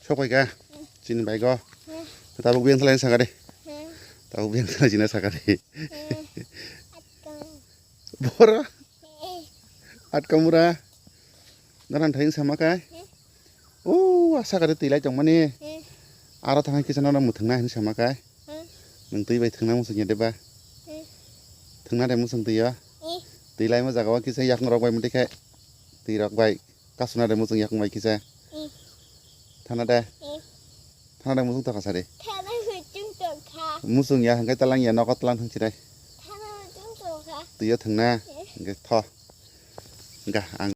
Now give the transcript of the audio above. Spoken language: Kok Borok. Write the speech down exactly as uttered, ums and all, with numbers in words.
Sok pai kha. Chini bai go. Tabuk biyang thalai saka de. Tabuk biyang thalai jina saka de. Boro. Atkamura. Naran thain sama kai. O asa kare twi lai tongmani. Aro thangwi kisa nono mwthangna hinwi sama kai. Nwng twi bai thangna muchung ya de ba? Thangna de muchung twi ya. Twi lai mo jaga o kisa yakung rok bai mwtwi khe. Twi rok bai kasuna de muchung yakung bai kisa. Thana de. Thana de muchung tokha sari. Muchung ya hwnkhe talang ya nogo talang thang chirai. Twi ya thangna. Hwnkhe tho. Ga ang